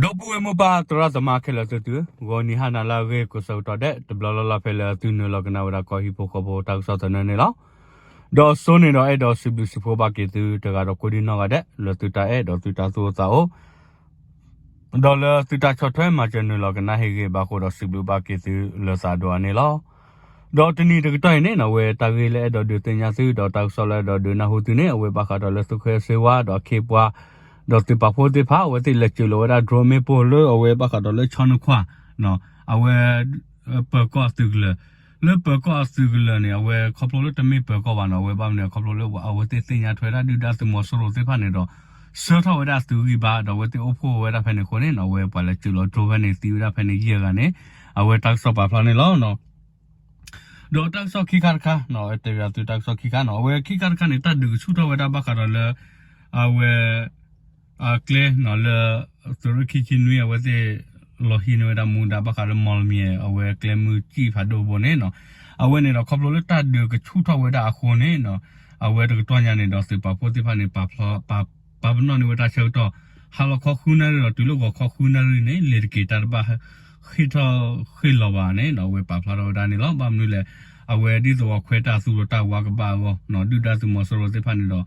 ဒီပုၢ်ဝဲၢ်မိၢ်ပၢ်သရၣ်သမါခဲလၢာ်သုသု, ဂီၤနံၤဟါနၤလၢအဂ့ၤ ကိးဆၢကတီၢ်ဒဲး တဘျီလၢ်လၢ်ဖဲလၢသုနုာ်လီၤကနၣ်ဝဲဒၣ်ကီၢ်ဟံၣ်ဖိဃီဖိတၢ်ကစီၣ်သနၢၣ်န့ၣ်လီၤ. ဒီးစိန့ၣ်ဒီးအဲၣ်ဒိးစံးဘျုးစံးဖှိၣ်ဘၣ်က့ၤသုတဂၤဒီးကိးဒံနီၢ်ဂၤဒဲး လၢသုတၢ်အဲၣ်ဒီးသုတၢ်သူၣ်အိၣ်သးအိၣ် ဒီးလၢသုတၢ်ဆီၣ်ထွဲမၤစၢၤနုာ်လီၤကနၣ်ဟ့ၣ်ဂ့ၤဘၣ်ဃိဒီးစံးဘျုးဘၣ်က့ၤသုလၢသးဒိၣ်အါန့ၣ်လီၤ. ဒီးတနံၤတကတီၢ်အံၤန့ၣ် အဝဲတၢ်ဂ့ၢ်လၢအဲၣ်ဒိးဒုးသ့ၣ်ညါသု ဒီးတၢ်ကစီၣ်လၢအဲၣ်ဒိးဒုးနၢ်ဟူသုန့ၣ် အဝဲဘၣ်ဃးဒီးလၢသုးခိၣ်စ့ဝါ ဒီးအခ့အပှၤ ဒီးသုးပာ်ဖှိၣ်သ့ၣ်တဖၣ် အဝဲသ့ၣ်လဲၤစၢၤလီၤဝဲဒၣ် drone မ့ၣ်ပိၢ်လၢအဝဲဘၣ်ဃးဒီးလၢဆီနခွါ အဝဲ ပၢၤကီၢ်အသုးကလၢၤ လၢပၢၤကီၢ်အသုးကလၢၤန့ၣ် အဝဲခီဖျိလၢတမ့ၢ်ပၢၤကီၢ်ဘၣ်နီၤ အဝဲဘၣ်မနုၤခီဖျိလၢအဝဲသ့ၣ်သ့ၣ်ညါထွဲဒၣ်ဒုၣ်ဒါသုးမီၤစိရိၤသ့ၣ်တဖၣ်န့ၣ်ဒီး ဆှၢထီၣ်ဝဲဒၣ်အသုးဂံၢ်ဘါ ဒီးအဝဲသ့ၣ်အိၣ်ဖှိၣ်ဝဲဒၣ်ဖဲန့ၣ်အဃိန့ၣ်နီၤ အဝဲပှၤလဲၤစၢၤလီၤ drone ဖဲန့ၣ်သံဝဲဒၣ်ဖဲန့ၣ်ယဲၢ်ဂၤန့ၣ် အဝဲတၢ်ကစီၣ်ပာ်ဖျါန့ၣ်လီၤ. ဒီးတၢ်ကစီၣ်ခံခါတခါ တဲဘၣ်သုတၢ်ကစီၣ်ခံခါနီၤ အဝဲခံခါတခါန့ၣ် တၢ်ဒုးကဆူၣ်ထီၣ်ဝဲဒၣ်ဘၣ်ဃးဒီးလၢ အဝဲ အကျဲနီၤလၢ သုးရ့ၣ်ခံဆံနွံ အဝဲသ့ၣ် လီၤဟံးန့ၢ်ဝဲဒၣ်မူဒါဘၣ်ဃးလၢ မီၣ်လမံၤ အဝဲကျဲမုၢ်ကံၣ်ဖးဒိၣ်ဘိန့ၣ်နီၤ အဝဲန့ၣ်ဒီးခီဖျိလၢတၢ်ဒုးကဆူၣ်ထီၣ်ဝဲဒၣ်အဃိန့ၣ်နီၤ အဝဲတကတီၢ်ညါန့ၣ်ဒီးသုးပာ်ဖှိၣ်သ့ၣ်တဖၣ်န့ၣ် ပာ်ပနီၣ်န့ၢ်ဝဲတၢ်ဆၢကတီၢ် ဟါလီၤခီဃုနၣ်ရံၣ်ဒီးတုၤလၢဂီၤခီဃုနၣ်ရံၣ်န့ၣ် လ့ၤတက့ၤတၢ်တဘၣ်ဃ့ၢ်ထီၣ်ဃ့ၢ်လီၤဘၣ်န့ၣ်နီၤ အဝဲပာ်ဖျါထီၣ်ဝဲဒၣ်န့ၣ်လီၤ. ဘၣ်မနုၤလဲၣ် အဝဲဒ်သိးအခွဲးတၢ်သူၣ်ဒီးတၢ်ဝါကဘၣ်အဂီၢ်နီၤ ဒုၣ်ဒါသုးမီၤစိရိၤသ့ၣ်တဖၣ်န့ၣ်ဒီး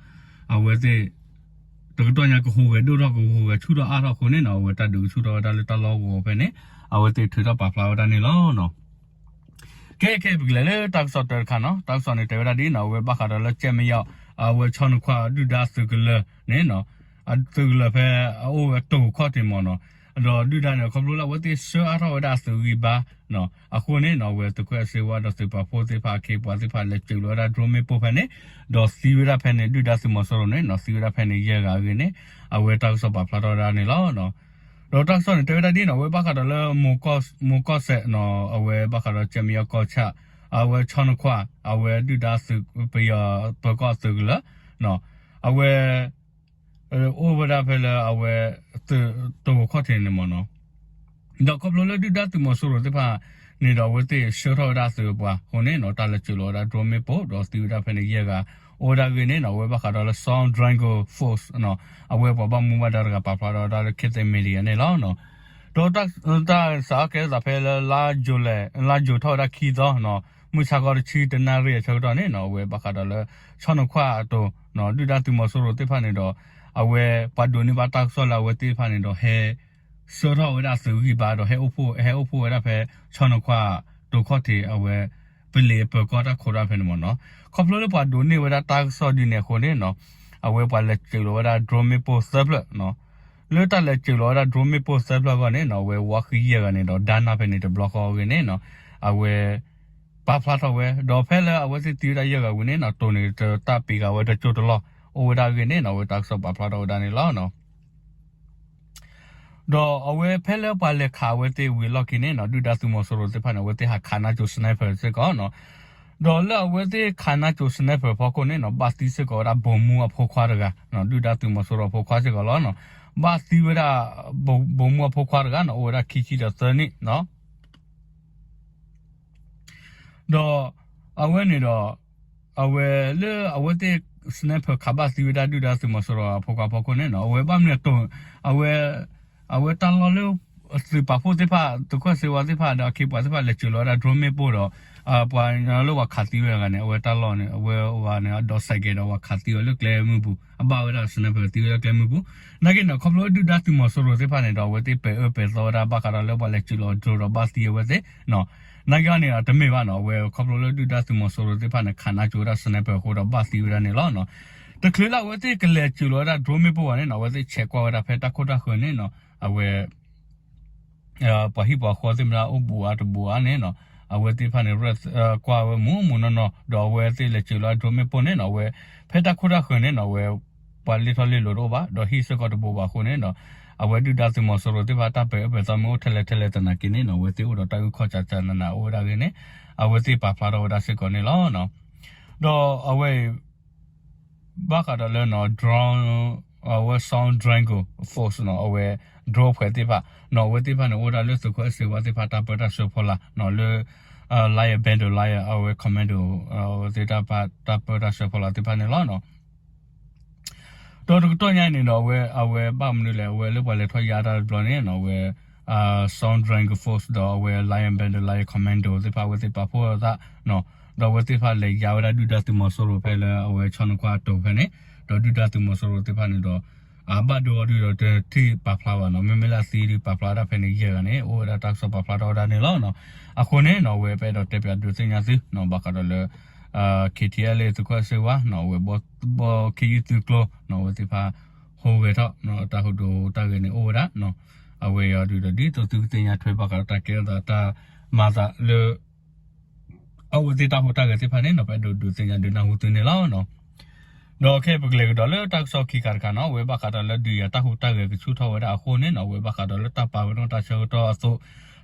အဝဲသ့ၣ် တကတီၢ်ညါကဟူးဂဲၤဒိၣ်ထီၣ်ကဟူးဂဲၤဆူၣ်ထီၣ်အါထီၣ်အဃိန့ၣ်နီၤ အဝဲတၢ်ဒုးကဆူၣ်ထီၣ်ဝဲဒၣ်လၢတၢ်လီၢ်ဂီၤဖဲန့ၣ် အဝဲသ့ၣ်ထုးထီၣ်ပာ်ဖျါဝဲဒၣ်န့ၣ်လီၤ. ကဲ ခဲအံၤပကလဲၤလၢတၢ်ကစီၣ်တၢတခါနီၤ တၢ်ကစီၣ်န့ၣ်တဲဝဲဒၣ်ဒ်နီၤ အဝဲဘၣ်ဃးဒီးလၢကၠဲၣ်မယီၣ် အဝဲဆီနခွါဒုၣ်ဒါသုးကလၢၤန့ၣ်နီၤ အသုးကလၢၤဖဲအအိၣ်ဝဲတိၤခီၣ်ထံးမ့ၢ်နီၤ ဒီးဒုၣ်ဒါန့ၣ် ခီဖျိလၢအဝဲသ့ၣ်ဆှၢအါထီၣ်ဝဲဒၣ်အသုးဂံၢ်ဘါ အဃိန့ၣ်နီၤ အဝဲသုးခိၣ်အဲၣ်စ့ဝါဒီးသုးပာ်ဖှိၣ်သ့ၣ်တဖၣ်အခ့အပှၤသ့ၣ်တဖၣ်လဲၤစၢၤလီၤဝဲဒၣ် drone မ့ၣ်ပိၢ်ဖဲန့ၣ် ဒီးသံဝဲဒၣ်ဖဲန့ၣ် ဒုၣ်ဒါသုးမီၤစိရိၤန့ၣ်နီၤ သံဝဲဒၣ်ဖဲန့ၣ်ယဲၢ်ဂၤအဂ့ၢ်န့ၣ် အဝဲတၢ်ကစီၣ်ပာ်ဖျါထီၣ်ဝဲဒၣ်န့ၣ်လီၤ. ဒီးတၢ်ကစီၣ်န့ၣ်တဲဝဲဒၣ်ဒ်နီၤ အဝဲဘၣ်ဃးဒီးလၢ မိၢ်ကီၢ်စဲးနီၤ အဝဲဘၣ်ဃးဒီးကၠဲၣ်မယီၣ်ကီၢ်ဆၣ် အဝဲဆီနခွါ အဝဲဒုၣ်ဒါသုး ပယီၤပၢၤကီၢ်သုးကလၢၤ အဝဲ အိၣ်ဝဲဒၣ်ဖဲလၢအဝဲ သုးတိၤခီၣ်ထံးန့ၣ်မ့ၢ်နီၤ ဒီးခီဖျိလၢဒုၣ်ဒါသုးမီၤစိရိၤသ့ၣ်တဖၣ်န့ၣ်ဒီး အဝဲသ့ၣ်ဆှၢထီၣ်ဝဲဒၣ်အသုးအပှၤအဃိန့ၣ်နီၤ တၢ်လဲၤစၢၤလီၤဝဲဒၣ် drone မ့ၣ်ပိၢ် ဒီးသံဝဲဒၣ်ဖဲန့ၣ်ယဲၢ်ဂၤ အိၣ်ဝဲဒၣ်အဂ့ၢ်န့ၣ်နီၤ အဝဲဘၣ်ဃးဒီးလၢ Southern Dragon Force နီၤ အဝဲပှၤဘၣ်မူဘၣ်ဒါတဂၤပာ်ဖျါထီၣ်ဝဲဒၣ်လၢ Kachin Media န့ၣ်လီၤ. ဒီးတၢ်စးထီၣ်ကဲထီၣ်သးဖဲလၢ လါယူၤထီၣ်ဝဲဒၣ်ခံသီနီၤ မုၢ်ဆါခီတဆံတနၣ်ရံၣ်အဆၢကတီၢ်န့ၣ်နီၤ အဝဲဘၣ်ဃးဒီးလၢ ဆီနခွါအတိၤ ဒုၣ်ဒါသုးမီၤစိရိၤသ့ၣ်တဖၣ်န့ၣ်ဒီး အဝဲပှၤဒိးန့ၢ်ဘၣ်တၢ်ကစီၣ်လၢအဝဲသ့ၣ်တဖၣ်န့ၣ်ဒီး ဟဲဆှၢထီၣ်ဝဲဒၣ်သုးဂံၢ်ဘါဒီး ဟဲအိၣ်ဖှိၣ်ဝဲဒၣ်ဖဲ ဆီနခွါတိၤခီၣ်ထံး အဝဲ ပလ့းအပၢၤကီၢ်တၢ်ခိးတၢ်ဖဲန့ၣ်မ့ၢ်နီၤ ခီဖျိလၢပှၤဒိးန့ၢ်ဝဲဒၣ်တၢ်ကစီၣ်ဒ်န့ၣ်အဃိန့ၣ်နီၤ အဝဲပှၤလဲၤစၢၤလီၤဝဲဒၣ် drone မ့ၣ်ပိၢ်သၢဖျၢၣ်နီၤ လၢတၢ်လဲၤစၢၤလီၤဝဲဒၣ် drone မ့ၣ်ပိၢ်သၢဖျၢၣ်အဂီၢ်န့ၣ်နီၤ အဝဲဝါဃံယဲၢ်ဂၤန့ၣ်ဒီး ဒါနၢ်ဖဲန့ၣ်တဘျီဃီအဂ့ၢ်န့ၣ်နီၤ အဝဲ ပာ်ဖျါထီၣ်ဝဲ ဒီးဖဲလၢအဝဲသ့ၣ်သံဝဲဒၣ်ယဲၢ်ဂၤဝံၤန့ၣ်နီၤ တိၤန့ၣ်တတၢ်ပံးဃာ်ဝဲတကၠိတလီၢ် အိၣ်ဝဲဒၣ်အဂ့ၢ်န့ၣ်နီၤ အဝဲတၢ်ကစီၣ်ပာ်ဖျါထီၣ်ဝဲဒၣ်န့ၣ်လီၤ. ဒီးအဝဲဖဲလၢပှၤလဲၤခးအဝဲသ့ၣ်ဝံၤအလီၢ်ခံန့ၣ်နီၤ ဒုၣ်ဒါသုးမီၤစိရိၤသ့ၣ်တဖၣ်န့ၣ် အဝဲသ့ၣ်ဟးခးနါစိၤ sniper စ့ၢ်ကီးနီၤ ဒီးလၢအဝဲသ့ၣ်ခးနါစိၤ sniper ဖီခိၣ်န့ၣ်နီၤ ဘၣ်သံစ့ၢ်ကီးဝဲဒၣ် ဗိုလ်မှူး အဖိခွါတဂၤ ဒုၣ်ဒါသုးမီၤစိရိၤအဖိခွါစ့ၢ်ကီးလီၤနီၤ ဘၣ်သံဝဲဒၣ် ဗိုလ်မှူး ဗိုလ်မှူး အဖိခွါတဂၤနီၤ အိၣ်ဝဲဒၣ်ခံဆံဒီးသၢနံၣ်နီၤ ဒီးအဝဲန့ၣ်ဒီး အဝဲလၢအဝဲသ့ၣ် sniper ခးဘၣ်သံဝဲဒၣ်ဒုၣ်ဒါသုးမီၤစိရိၤအဖိခွါဖီခိၣ်န့ၣ်နီၤ အဝဲဘၣ်မနုၤအတိၤ အဝဲ အဝဲတၢ်လီၢ်လၢ သုးပာ်ဖှိၣ်သ့ၣ်တဖၣ် သုးခိၣ်စ့ဝါသ့ၣ်တဖၣ်ဒီးအခ့အပှၤသ့ၣ်တဖၣ်လဲၤစၢၤလီၤဝဲဒၣ် drone မ့ၣ်ပိၢ်ဒီး ပှၤလၢပှၤခးသံဝဲအဂၤန့ၣ် အဝဲတၢ်လီၢ်န့ၣ် အဝဲအဂၤန့ၣ် အဒိးစဲးကဲးဒီးပှၤခးသံအီၤလၢကျဲမုၢ်ပူၤ အဘၣ်ဝဲဒၣ် sniper သံဝဲဒၣ်ကျဲမုၢ်ပူၤ နာ်က့န့ၣ် ခီဖျိဒုၣ်ဒါသုးမီၤစိရိၤသ့ၣ်တဖၣ်န့ၣ်ဒီး အဝဲသ့ၣ်ပဲာ်အၢပဲာ်သီဝဲဒၣ် ဘၣ်ဃးဒီးလၢပှၤလဲၤစၢၤလီၤ drone ဒီးဘၣ်သံအဝဲသ့ၣ် နာ်က့အီၤန့ၣ် တမ့ၢ်ဘၣ်နီၤ အဝဲခီဖျိလၢဒုၣ်ဒါသုးမီၤစိရိၤသ့ၣ်တဖၣ်န့ၣ် ခးနါစိၤဝဲဒၣ် sniper အဃိဒီးဘၣ်သံဝဲဒၣ်န့ၣ်လီၤ. တချုးလၢအဝဲသ့ၣ်ကလဲၤစၢၤလီၤဝဲဒၣ် drone မ့ၣ်ပိၢ်ဘၣ်န့ၣ်နီၤ အဝဲသ့ၣ်ဆဲးကွၢ်ဝဲဒၣ်ဖဲတၢ်ခိၣ်တၢ်ဃၢၤန့ၣ်နီၤ အဝဲ ပှၤဟံၣ်ပှၤဃီသ့ၣ်မတၤအိၣ်ဘူးအါတဘူးအါန့ၣ်နီၤ အဝဲသ့ၣ်တဖၣ်န့ၣ် ကွၢ်ဝဲမူးမူးနီၢ်နီၢ် ဒီးအဝဲသ့ၣ်လဲၤစၢၤလီၤ drone မ့ၣ်ပိၢ်န့ၣ်နီၤ အဝဲ ဖဲတၢ်ခိၣ်တၢ်ဃၢၤန့ၣ်နီၤ အဝဲ ပှၤလ့ထီၣ်လ့လိၤတအိၣ်ဘၣ် ဒီးဟံၣ်စ့ၢ်ကီးတဘူးဘၣ်အဃိန့ၣ်နီၤ အဝဲဒုၣ်ဒါသုးမီၤစိရိၤသ့ၣ်တဖၣ်တၢ်ပဲာ်အၢပဲာ်သီမ့ၢ်အိၣ်ထဲလဲၣ်ထဲလဲၣ်သနာ်က့န့ၣ်နီၤ အဝဲသ့ၣ်အိၣ်ဒီးတၢ်အုၣ်ခီၣ်စးစးနးနးအိၣ်ဝဲဒၣ်အဂ့ၢ်န့ၣ် အဝဲသ့ၣ်ပာ်ဖျါထီၣ်ဝဲဒၣ်စ့ၢ်ကီးန့ၣ်လီၤ. ဒီးအဝဲအံၤ ဘၣ်ဃးဒီးလၢနီၤ drone အဝဲ Southern Dragon Force နီၤ အဝဲ drone ဖှဲးသ့ၣ်တဖၣ်နီၤ အဝဲသ့ၣ်တဖၣ်န့ၣ် အိၣ်ဝဲဒၣ်လၢသုးခိၣ်အဲၣ်စ့ဝါသ့ၣ်တဖၣ်တၢ်ပၢတၢ်ဆှၢဖီလာ်နီၤ လၢ Lion Battalion အဝဲ commando အဝဲသ့ၣ်တဖၣ်တၢ်ပၢတၢ်ဆှၢဖီလာ်သ့ၣ်တဖၣ်န့ၣ်လီၤ. ဒီးတကတီၢ်ညါန့ၣ်ဒီး အဝဲ အဝဲဘၣ်မနုၤလဲၣ် အဝဲလၢပှၤလဲၤထီၣ်ယါတၢ်တဘျီန့ၣ်နီၤ အဝဲ Storm Dragon Force ဒီးအဝဲ Lion Battalion Commando သ့ၣ်တဖၣ် အဝဲသ့ၣ်ပာ်ဖှိၣ်အသး ဒီးအဝဲသ့ၣ်တဖၣ်လဲၤယါဝဲဒၣ်ဒုၣ်ဒါသုးမီၤစိရိၤဖဲလၢအဝဲဆီနခွါအတီၤဖဲန့ၣ်, ဒီးဒုၣ်ဒါသုးမီၤစိရိၤသ့ၣ်တဖၣ်န့ၣ်ဒီး အဘၣ်ဒိအီၤဒုဒီးတထံၣ်ပာ်ဖျါဘၣ်နီၤ, မ့မ့ၢ်လၢအသံဒုးပာ်ဖျါဝဲဒၣ်ဖဲန့ၣ်ယဲၢ်ဂၤန့ၣ် အိၣ်ဝဲဒၣ်တၢ်ကစီၣ်ပာ်ဖျါထီၣ်ဝဲဒၣ်န့ၣ်လီၤ. အဃိန့ၣ်နီၤ အဝဲပအဲၣ်ဒိးတဲပၠးဒုးသ့ၣ်ညါသု ဘၣ်ဃးဒီးလၢ KTLA သုးခိၣ်စ့ဝါနီၤ အဝဲဘီ ဘီခ့ယုၢ်သုးကျိနီၤ အဝဲသ့ၣ်တဖၣ် ဟူးဂဲၤထီၣ် တၢ်ဟူးဒိၣ်ဟူးတၢ်ဂဲၤန့ၣ်အိၣ်ဝဲဒၣ်နီၤ, အဝဲအံၤဒုဒီးဒ်သိးသုကသ့ၣ်ညါထွဲဘၣ်ဃးဒီးတၢ်ကဲထီၣ်သးတၢ်မၤသးလၢ အဝဲသ့ၣ်တၢ်ဟူးတၢ်ဂဲၤသ့ၣ်တဖၣ်န့ၣ်နီၤ ပအဲၣ်ဒိးဒုးသ့ၣ်ညါဒုးနၢ်ဟူသုန့ၣ်လီၤ. ဒီးခဲအံၤပကလဲၤကဒီးလၢတၢ်ကစီၣ်ခံခါတခါနီၤ အဝဲဘၣ်ဃးဒီးလၢဒုးယၤတၢ်ဟူးတၢ်ဂဲၤကဆူၣ်ထီၣ်ဝဲဒၣ်အဃိန့ၣ်နီၤ အဝဲဘၣ်ဃးဒီးလၢတၢ်ပာ်ပနီၣ်တၢ်ဆၢကတီၢ်အသိး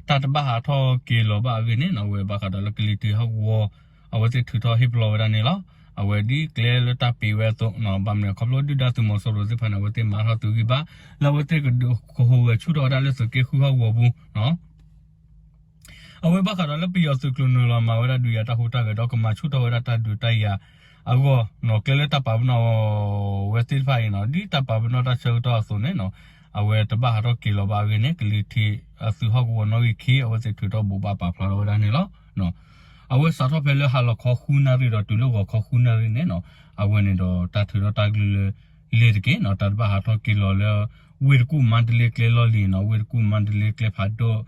တၢ်တဘၣ်ဟးထီၣ်က့ၤလီၤဘၣ်အဂ့ၢ်န့ၣ်နီၤ အဝဲဘၣ်ဃးဒီးလၢကလံၤထံးဟီၣ်ကဝီၤ အဝဲသ့ၣ်ထုးထီၣ်ဟ့ၣ်ပလီၢ်ဝဲဒၣ်န့ၣ်လီၤ. အဝဲဒ်ကျဲလၢတၢ်ပံးဝဲအသိးနီၤ ဘၣ်မနုၤလဲၣ်ခီဖျိဒုၣ်ဒါသုးမီၤစိရိၤသ့ၣ်တဖၣ်န့ၣ် အဝဲသ့ၣ်မၤထီၣ်သုးဂံၢ်ဘါ လၢအဝဲသ့ၣ်ကဟူးဂဲၤဆူၣ်ထီၣ်ဝဲဒၣ်လၢသုးက့ဃုဟီၣ်ကဝီၤပူၤနီၤ အဝဲဘၣ်ဃးဒီးလၢပယီၤသုးကျိၤနုာ်လီၤမၤဝဲဒၣ်ဒုးယၤတၢ်ဟူးတၢ်ဂဲၤဒီးကမၤဆူၣ်ထီၣ်ဝဲဒၣ်တၢ်ဒုးတၢ်ယၤအဂီၢ်နီၤ ကျဲလၢတၢ်ပာ်ပနီၣ်ဝဲသ့ၣ်တဖၣ်အံၤနီၤ ဒ်တၢ်ပာ်ပနီၣ်တၢ်ဆၢကတီၢ်အသိးန့ၣ်နီၤ အဝဲတဘၣ်ဟးထီၣ်က့ၤလီၤဘၣ်အဂ့ၢ်န့ၣ် ကလံၤထံးအသုးဟီၣ်ကဝီၤနီၣ်ဂံၢ်ခံ အဝဲသ့ၣ်ထုးထီၣ်ဘိးဘၣ်ပာ်ဖျါထီၣ်ဝဲဒၣ်န့ၣ်လီၤ. အဝဲစးထီၣ်ဖဲလၢဟါလီၤခီဃုနၣ်ရံၣ်ဒီးတုၤလၢဂီၤခီဃုနၣ်ရံၣ်န့ၣ်နီၤ အဝဲန့ၣ်ဒီးတၢ်ထုးထီၣ်တၢ်ကလုၢ်လၢ လ့ၤတက့ၢ်နီၤ တၢ်တဘၣ်ဟးထီၣ်က့ၤလီၤလၢ ဝ့ၢ်တကူၣ်မါတလ့ကျဲလီၢ်လံၤနီၤ ဝ့ၢ်တကူၣ်မါတလ့ကျဲဖးဒိၣ်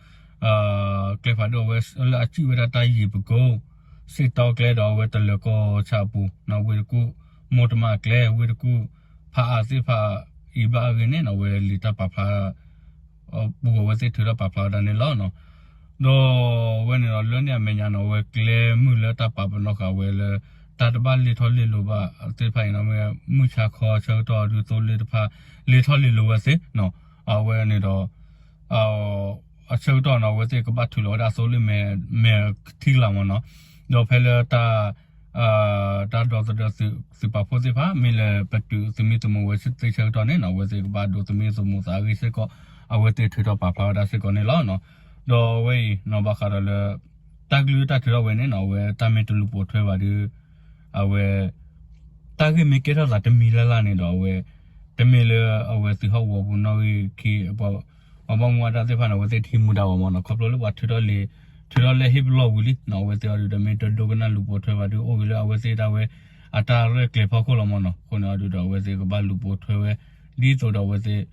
ကျဲဖးဒိၣ်အဝဲလၢအစံၣ်ဝဲဒၣ်တၢ်ယံၤပကိ စ့ၣ်တီကျဲဒီးအဝဲတလၢၤကီၢ်ဆၣ်အပူၤနီၤ ဝ့ၢ်တကူၣ်မိၢ်တမးကျဲ ဝ့ၢ်တကူၣ်ဖးအါသ့ၣ်တဖၣ်အံၤဘၣ်အဂ့ၢ်န့ၣ်နီၤ အဝဲလံာ်တၢ်ပာ်ဖျါ ပူၤအဝဲသ့ၣ်ထုးထီၣ်ပာ်ဖျါဝဲဒၣ်န့ၣ်လီၤ. ဒီးအဝဲန့ၣ်ဒီးလၢန့ၣ်အမဲာ်ညါနီၤ အဝဲကျဲမုၢ်လၢတၢ်ပာ်ပနီၣ်ဃာ်ဝဲလၢ တၢ်တဘၣ်လ့ထီၣ်လ့လိၤဘၣ်သ့ၣ်တဖၣ်အံၤနီၤ မုၢ်ဆါခီဆၢကတီၢ်ဒုးသိလ့ၣ်တဖၣ် လ့ထီၣ်လ့လိၤဝဲသ့နီၤ အဝဲန့ၣ်ဒီး အဆၢကတီၢ်နီၤ အဝဲသ့ၣ်ကဘၣ်ထုးလီၤဝဲဒၣ်သိလ့ၣ်မဲာ် မဲာ်ထံကလၤမၢ်နီၤ ဒီးဖဲလၢတၢ် တၢ်ဒီသဒၢသုးပာ်ဖှိၣ်သ့ၣ်တဖၣ် မ့ၢ်လၢပတုာ်သမံသမိးဝဲသ့ၣ်ဆၢကတီၢ်န့ၣ်နီၤ အဝဲသ့ၣ်ကဘၣ်ဒိးသမံသမိးသးအဂ့ၢ်စ့ၢ်ကီး အဝဲသ့ၣ်ထုးထီၣ်ပာ်ဖျါဝဲဒၣ်စ့ၢ်ကီးန့ၣ်လီၤ. ဒီးအဝဲအံၤနီၤ ဘၣ်ဃးဒီးလၢ တၢ်ကလုၢ်တၢ်ထုးထီၣ်ဝဲန့ၣ်နီၤ အဝဲတၢ်မ့ၢ်တလူၤပိာ်ထွဲဘၣ်ဒီး အဝဲ တၢ်ဂ့ၢ်မ့ၢ်ကဲထီၣ်သးတမံၤလၢ်လၢ်န့ၣ်ဒီး အဝဲ တမ့ၢ်လၢအဝဲသုးဟီၣ်ကဝီၤပူၤနီၣ်ဂံၢ်ခံ ပှၤဘၣ်မူဘၣ်ဒါသ့ၣ်တဖၣ်န့ၣ် အဝဲသ့ၣ်တဟံးမူဒါဘၣ်မၢ်နီၤ ခီဖျိလၢပှၤထုးထီၣ်လံာ် ထုးထီၣ်လဲၢ်ဟ့ၣ်ပလီၢ်ဝံၤလံနီၤ အဝဲသ့ၣ်အီၤဒုးဒီးမ့ၢ်တဒိကနၣ်လူၤပိာ်ထွဲဘၣ်ဒီး အိၣ်ဂ့ၤလၢအဝဲသ့ၣ်ဒၣ်ဝဲ အတၢ်ရဲၣ်ကျဲၤဖီခိၣ်လီၤမၢ်နီၤ အဃိန့ၣ်အီၤဒုးဒီးအဝဲသ့ၣ်ကဘၣ်လူၤပိာ်ထွဲဝဲ ဒ်သိးဒီးအဝဲသ့ၣ်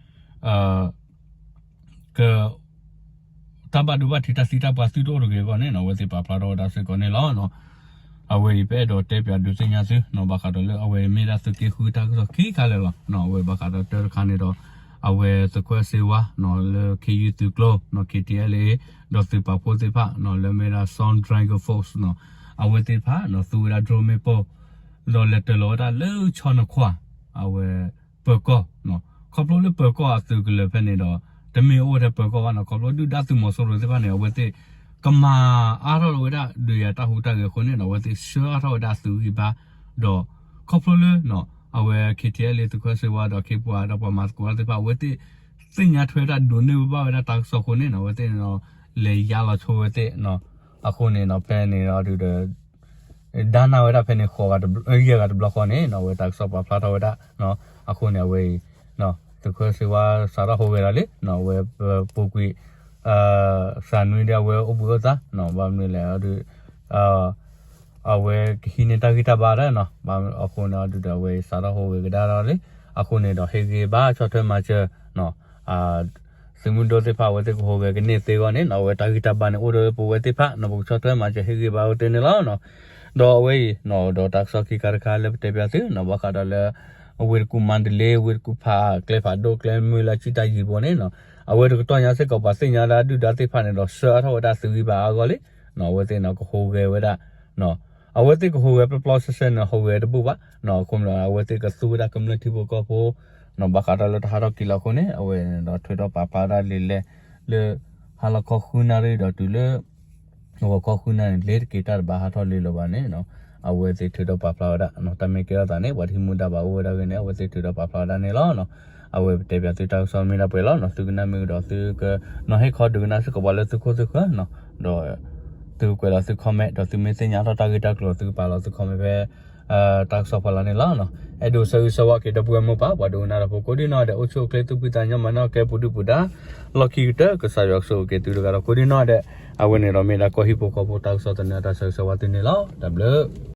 က တၢ်ဘၣ်ဒိဘၣ်ထံးတၢ်သံတၢ်ပှၢ်သုတအိၣ်တဂ့ၤအဂီၢ်န့ၣ်နီၤ အဝဲသ့ၣ်ပာ်ဖျါထီၣ်ဝဲဒၣ်စ့ၢ်ကီးန့ၣ်လီၤ. အဝဲအံၤပအဲၣ်ဒိးတဲပၠးဒုးသ့ၣ်ညါသုနီၤ ဘၣ်ဃးဒီးလၢအဝဲမ့ၢ်ဒၣ်သုးက့ဃုတၢ်ကစီၣ်ခံခါလၢာ်လီၤ. အဝဲဘၣ်ဃးဒီးတၢ်တခါန့ၣ်ဒီး အဝဲသုးခိၣ်စ့ဝါနီၤ လၢခ့ယုၢ်သုးကျိၤနီၤ ခ့တံၣ်အဲလ်အ့ ဒီးသုးပာ်ဖှိၣ်သ့ၣ်တဖၣ်နီၤ လၢမ့ၢ်ဒၣ် Storm Dragon Force နီၤ အဝဲသ့ၣ်တဖၣ်နီၤ သူဝဲဒၣ် drone မ့ၣ်ပိၢ် ဒီးလဲၤတၢၤလီၤဝဲဒၣ်လၢဆီနခွါ အဝဲ ပၢၤကီၢ်နီၤ ခီဖျိလၢပၢၤကီၢ်အသုးကလၢၤဖဲန့ၣ်ဒီး တမ့ၢ်အိၣ်ထဲပၢၤကီၢ်ဘၣ်နီၤ ခီဖျိဒုၣ်ဒါသုးမီၤစိရိၤသ့ၣ်တဖၣ်န့ၣ် အဝဲသ့ၣ် ကမၤအါထီၣ်ဝဲဒၣ်ဒုးယၤတၢ်ဟူးတၢ်ဂဲၤအဃိန့ၣ်နီၤ အဝဲသ့ၣ်ဆှၢအါထီၣ်ဝဲဒၣ်အသုးဂံၢ်ဘါ ဒီး ခီဖျိလၢ အဝဲ ခ့တံၣ်အဲလ်အ့ သုးခိၣ်စ့ဝါဒီးခ့ပှၤဒီးပှၤမၤသကိးတၢ်သ့ၣ်တဖၣ် အဝဲသ့ၣ် သ့ၣ်ညါထွဲတၢ်ဒိးန့ၢ်ဘၣ်ဝဲဒၣ်တၢ်ကစီၣ်အဃိန့ၣ်နီၤ အဝဲသ့ၣ်န့ၣ်ဒီး လဲၤယါလီၤဆိဝဲသ့ၣ်နီၤ အဃိန့ၣ်နီၤ ဖဲန့ၣ်ဒီးဒုးဒီး ဒါနၢ်ဝဲဒၣ်ဖဲန့ၣ် ဃိးဂၤတဘျီ ယဲၢ်ဂၤတဘျီဃီန့ၣ်နီၤ အဝဲတၢ်ကစီၣ်ပာ်ဖျါထီၣ်ဝဲဒၣ် အဃိန့ၣ် အဝဲအံၤ သုးခိၣ်စ့ဝါစးထီၣ်ဟူးဂဲၤလီၤလံ အဝဲပူၤကွံာ် စးနွံဒီးအဝဲအိၣ်ဘှံးအိၣ်သါ ဘၣ်မနုၤလဲၣ်ဒီး အဝဲကဟံးန့ၢ်တၢ်ဂံၢ်တၢ်ဘါဒၣ်နီၤ အဃိန့ၣ်ဒုးဒီးအဝဲစးထီၣ်ဟူးဂဲၤကဒါဒီးလံ အဃိန့ၣ်ဒီးဟ့ၣ်ဂံၢ်ဘါဆီၣ်ထွဲမၤစၢၤ သုးမုၢ်ဒိၣ်သ့ၣ်တဖၣ်အဝဲသ့ၣ်ကဟူးဂဲၤကန့ၢ်သ့အဂီၢ်န့ၣ်နီၤ အဝဲတၢ်ဂံၢ်တၢ်ဘါန့ၣ်အိၣ်ဒီးပဝဲသ့ၣ်တဖၣ်နီၤ ပကဆီၣ်ထွဲမၤစၢၤဟ့ၣ်ဂံၢ်ဘါဝဲသ့ၣ်န့ၣ်လီၤ. ဒီးအဝဲအံၤ ဒီးတၢ်ကစီၣ်ခံခါတခါလၢပတဲပၠးသုနီၤ ဘၣ်ဃးဒီးလၢ ဝ့ၢ်တကူၣ်မါတလ့ ဝ့ၢ်တကူၣ်ဖး ကျဲဖးဒိၣ်ကျဲမုၢ်လၢအစံၣ်တၢ်ယံၤဘိန့ၣ်နီၤ အဝဲတကတီၢ်ညါစ့ၢ်ကီးပှၤသ့ၣ်ညါဒၣ်ဒုၣ်ဒါသ့ၣ်တဖၣ်န့ၣ်ဒီး ဆှၢအါထီၣ်ဝဲဒၣ်သုးဂံၢ်ဘါအါဂီၢ်လံ အဝဲသ့ၣ်န့ၣ်ကဟူးဂဲၤဝဲဒၣ် အဝဲသ့ၣ်ကဟူးဂဲၤပျီပျီဆှဲဆှဲန့ၣ် ဟူးဂဲၤတဘူၣ်ဘၣ် အဃိန့ၣ် အဝဲသ့ၣ်ကသူဝဲဒၣ်ကမျၢၢ်ထံဖိကီၢ်ဖိ ဘၣ်ဃးဒီးလၢတဟးထီၣ်က့ၤလီၤအဃိန့ၣ် အဝဲန့ၣ်ဒီးထုးထီၣ်ပာ်ဖျါဝဲဒၣ်လံာ်လဲၢ်လၢ ဟါလီၤခီဃုနၣ်ရံၣ်ဒီးတုၤလၢ ဂီၤခီဃုနၣ်ရံၣ်န့ၣ် လ့ၤတက့ၤတၢ်တဘၣ်ဟးထီၣ်လ့လိာ်ဘၣ်န့ၣ် အဝဲသ့ၣ်ထုးထီၣ်ပာ်ဖျါဝဲဒၣ် တၢ်မ့ၢ်ကဲထီၣ်သးန့ၣ် ပှၤတဟံးမူဒါဘၣ်အိၣ်ဝဲဒၣ်ဂ့ၤန့ၣ် အဝဲသ့ၣ်ထုးထီၣ်ပာ်ဖျါဝဲဒၣ်န့ၣ်လီၤ. အဝဲပတဲပၠးသုတၢ်ကစီၣ်မ့ၢ်ဒၣ်ပှဲၤလီၤ သုကနၣ်မ့ၢ်ကဒီး သုကနီၤဟ့ၣ်ခီဒုးကနၣ်စ့ၢ်ကီးပှၤလၢသုခိၣ်သုဃၢၤ ဒီး သုကကွဲးလီၤသု comment ဒီးသုမ့ၢ်သ့ၣ်ညါထီၣ်တၢ်ဂ့ၢ်တၢ်ကျိၤ သုကပာ်လီၤသု comment ဖဲ တၢ်ကစီၣ်ဖီလာ်န့ၣ်လီၤ. အဲၣ်ဒိးဆၢဂ့ၤဆၢဝါက့ၤဒီပုၢ်ဝဲၢ်မိၢ်ပၢ် ပှၤဒိကနၣ်တၢ်ဖိကိးဒံနီၢ်ဒဲး အိၣ်ဆူၣ်အိၣ်ချ့သူၣ်ဖှံသးညီ မၤနၢၤကဲပူၤဒုၣ်ပူၤဒါ လီၢ်ခံကတၢၢ် ကစၢ်ယွၤကဆိၣ်ဂ့ၤက့ၤသုတဂၤဒီးကိးဒံနီၢ်ဒဲး. အဝဲန့ၣ်ဒီးမ့ၢ်ဒၣ်ကီၢ်ဟံၣ်ဖိဃီဖိတၢ်ကစီၣ်သန့အတၢ်ဆၢဂ့ၤဆၢဝါသုန့ၣ်လီၤ. တၢ်ဘျုး